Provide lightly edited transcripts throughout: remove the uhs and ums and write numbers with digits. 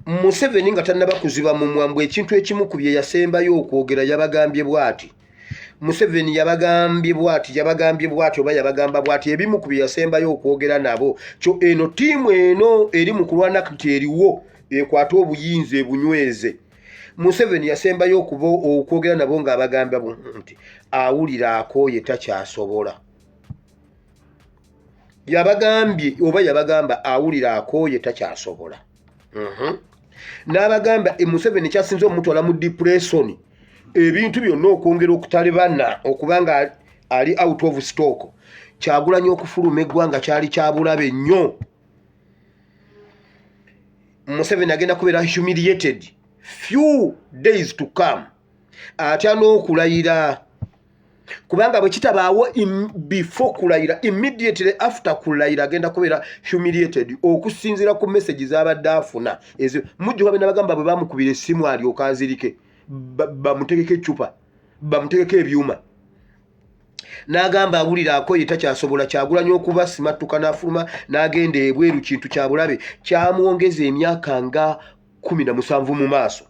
Museveni nga tannaba kuziba mumwa mbu ekintu ekimu ku bye yasembayo okwogera yabagambye bw'ati. Museveni yabagambye bw'ati, yabagambye bw'ati oba yabagamba bw'ati ebimu ku bye yasembayo okwogera nabo. Kyo eno ttiimu eno eri mu kulwana nti eriwo ekwate obuyinza ebunyweze. Museveni yasembayo okuba okwogera nabo ng'abagamba nti awulira akooye takyasobola. Yabagambye oba yabagamba awulira akooye takyasobola. N'abagamba e Museveni kyasinze omutwala mu depression ebintu byonna okwongera okutalibana okuba nga ali out of stock. Kyagulanyi okufuluma eggwanga kyali kyabulabe nnyo. Museveni agenda kubeera humiliated few days to come. Atya n'okulayira kubanga bwe kitabaawo before kulayira, immediately after kulayira agenda kubeera humiliated okusinziira ku message z'abadde afuna. Ezo mujjuka be nabagamba bwe bamukubira essimu alyoke azirike, bamutegeke eccupa, bamutegeke ebyuma, n'agamba awulira akoye takyasobola. Kyagulanyi okuba simattuka n'afuluma n'agenda ebweru kintu kya bulabe, kyamwongeza emyaka nga 17 mu maaso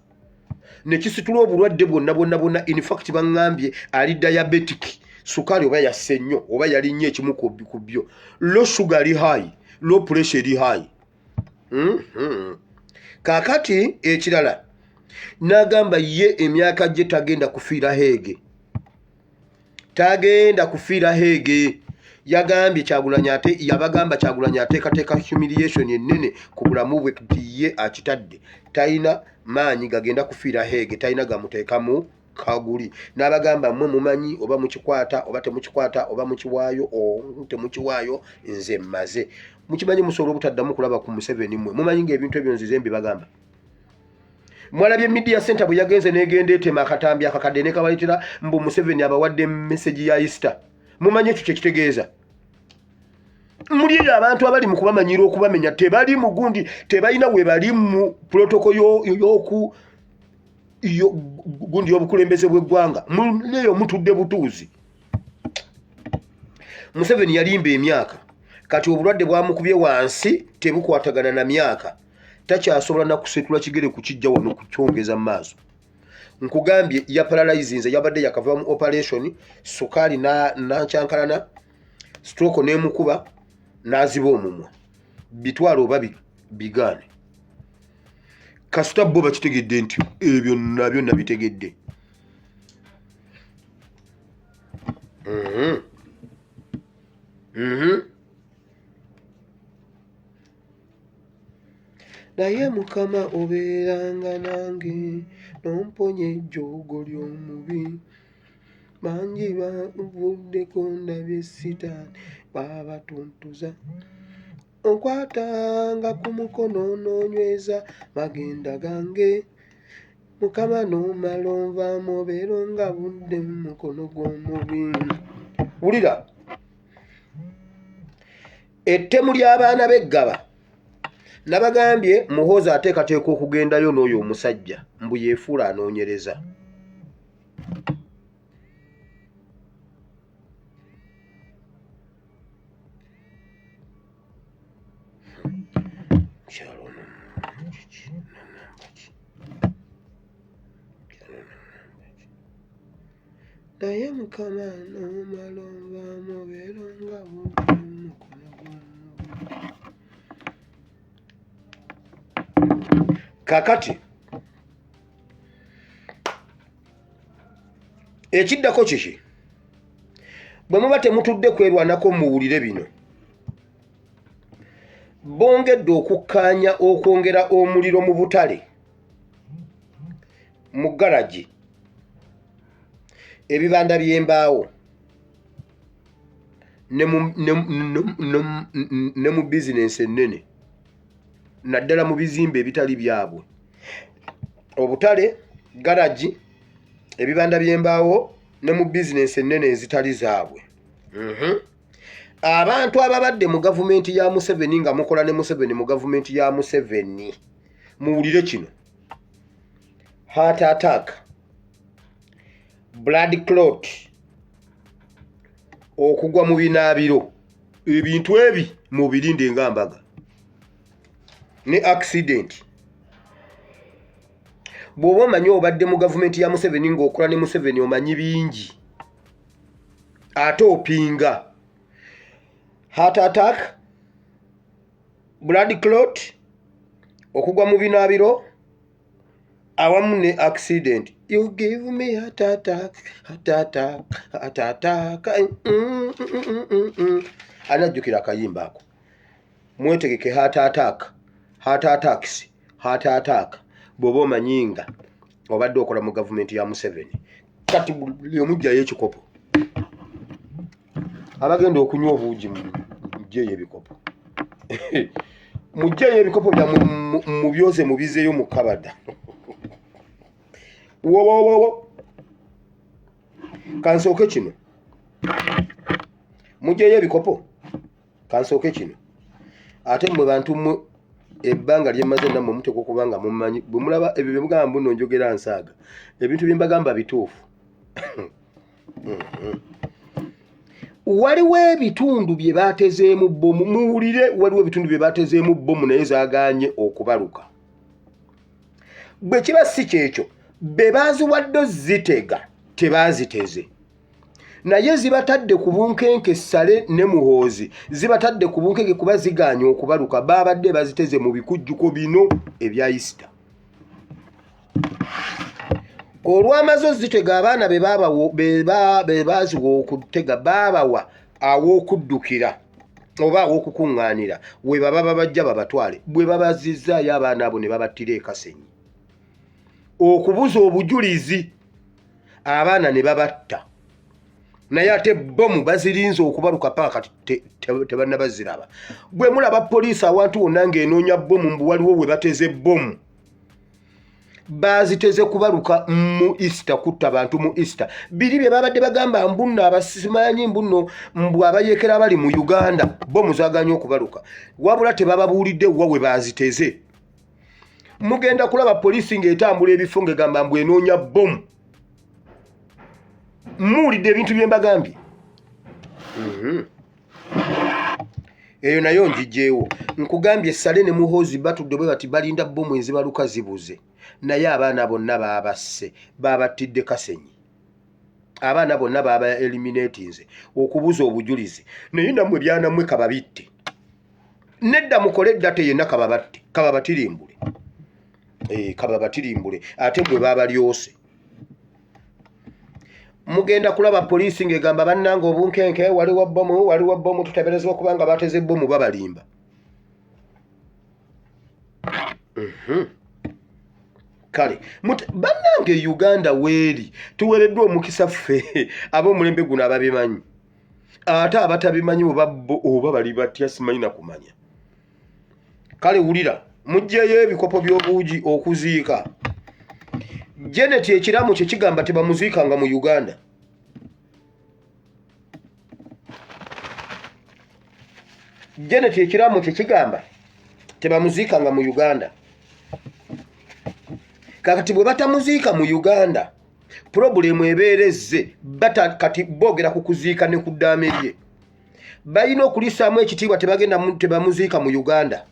ne kisitula obulwadde bwonna bwonna bwonna. In fact baŋŋambye ali diabetic, sukaali oba yasse nnyo oba yali nnyo ekimu ku byo, low sugar ali high, low pressure eri high. Kaakati ekirala n'agamba ye emyaka gye tagenda kufiira Hague, tagenda kufiira Hague. Yagambye Kyagulanyi ate yabagamba Kyagulanyi ateekateeka humiliation ennene ku bulamu bwe nti ye akitadde talina maanyi gagenda kufiira Hague, talina gamuteekamu kaguli. N'abagamba mmwe mumanyi oba mukikwata oba temukikwata oba mukiwaayo temukiwaayo, nze mmaze. Mukimanyi musobola obutaddamu kulaba ku Museveni mmwe mumanyi ng'ebintu ebyo nzize mbibagamba. Mwalabye media center bwe yagenze n'egenda etema akatambi akakadde ne kabaleetera mbu Museveni abawadde message ya Easter. Mumanyi ekyo kye kitegeeza? Muli eyo abantu abali mu kubamanyira okubamenya tebali mu gundi, tebalina we bali mu protocol y'oku gundi y'obukulembeze bw'eggwanga. Muli eyo mutudde butuuzi. Museveni yalimba emyaka, kati obulwadde bwamukubye wansi tebukwatagana na myaka, takyasobola na kusetula kigere kukijja wano kukyongeza mu maaso. Nkugambye yaparalyzinze, yabadde yakava mu operation, sukaali nankyankalana, stroke n'emukuba n'aziba omumwa. Bitwalo oba bigaane, kasita bo bakitegedde nti ebyo nabyo nabitegedde. Naye Mukama obeeranga nange n'omponya ejjoogo ly'omubi. Bangi banvuddeko ndabye sitaani bw'abatuntuza. Onkwatanga ku mukono n'onyweza magenda gange. Mukama n'omala onvaamu obeera nga budde mu mukono gw'omubi. Wulira ettemu ly'abaana b'eggaba. Nabagambye Muhoozi ateekateeka okugendayo n'oyo omusajja mbu yeefuula anoonyereza. Naye Mukama n'omala onvaamu obeera nga budde mu mukono gw'omubi. Kaakati ekiddako kiki? Bwe muba temutudde kwerwanako muwulire bino. Bongedde okukkaanya okwongera omuliro mu butale, mu garagi, ebibanda by'embaawo ne mu bizinensi ennene, naddala mu bizimbe ebitali byabwe. Obutale, garagi, ebibanda by'embaawo ne mu bizinensi ennene ezitali zaabwe. Abantu ababadde mu gavumenti ya Museveni nga mukola ne Museveni mu gavumenti ya Museveni, muwulire kino. Heart attack, blood clot, okugwa mu binaabiro, ebintu ebi mubirinde nga mbaga, ne accident. Bw'oba omanyi obadde mu gavumenti ya Museveni ng'okola ne Museveni, omanyi bingi ate opinga. Heart attack, blood clot, okugwa mu binaabiro awamu ne accident. You give me heart attack, heart attack, heart attack. Anajjukira akayimba ako. Mwetegeke heart attack, heart attacks, heart attack. Bw'oba omanyi nga obadde okola mu gavumenti ya Museveni, kati buli omugjayo ekikopo. Abagenda okunywa obuugi, mugjeyo ebikopo, mugjeyo ebikopo byammwe, mubyoze, mubizeeyo mu kabada. Wowowowo, kansooke kino. Mugjeyo ebikopo, kansooke kino. Ate mmwe bantu mmwe, ebbanga lyemmaze nammwe, muteekwa okuba nga mumanyi. Bwe mulaba ebyo bye mugamba mbuno njogera nsaaga, ebintu bye mbagamba bituufu. Waliwo ebitundu bye baatezeemu bbomu. Muwulire, waliwo ebitundu bye baatezeemu bbomu naye zaagaanye okubaluka. Bwe kiba si kyekyo, be baaziwadde zitega tebaaziteze, naye zibatadde ku bunkenke. Sale ne Muhoozi zibatadde ku bunkenke kuba zigaanye okubaluka. Baabadde baziteze mu bikujjuko bino ebya Easter. Olwamaze ozitega, abaana be baaziwa okutega baabawa aw'okuddukira oba aw'okukuŋŋaanira we baba babajja babatwale. Bwe babazizzaayo abaana abo ne babattira e Kasenyi okubuza obujulizi, abaana ne babatta. Naye ate bomu bazirinze okubaluka paka kati tebannabaziraba. Bwe mulaba poliisi awantu wonna ng'enoonya bomu, mbu waliwo we bateze bomu, baziteze kubaluka mu Easter, kutta bantu mu Easter. Biri bye babadde bagamba mbunno abasimanyi mbunno mbu abayekera abali mu Uganda, bomu zaganye okubaluka, wabula tebababuulidde wa we baziteze. Mugenda kulaba poliisi ng'etambula ebifo ng'egamba mbu enoonya bomu. Muwulidde ebintu bye mbagambye? Eyo nayo njigyewo. Nkugambye, Sale ne Muhoozi batudde bwe bati balinda bomu ezibaluka zibuze, naye abaana bonna baabasse, baabattidde Kasenyi. Abaana bonna baaba eliminatinze okubuza obujulizi. Naye nammwe byanammwe kababitte. Nedda, mukole dda teyenna, kababatte, kababatirimbule, kababatirimbule. Ate bwe babalyose, mugenda kulaba poliisi ng'egamba, "Bannanga, obunkenke, waliwo bomu, waliwo bomu, tuteeberezebwa kubanga bateze bomu." Babalimba. Kale bannange, Uganda weeri tuweereddwa omukisa ffe ab'omulembe guno ababimanyi. Ate abatabimanyi oba bo oba bali batya, simanyi nakumanya. Kale wulira, mugjeyo ebikopo by'obuugi. Okuziika Janet, ekiramu kye kigamba tebamuziikanga mu Uganda. Janet, ekiramu kye kigamba tebamuziikanga mu Uganda. Kakati bwe batamuziika mu Uganda, problem ebeera ezze. Bata kati boogera ku kuziika ne ku ddaame lye balina okulisaamu ekitiibwa. Tebagenda tebamuziika mu Uganda.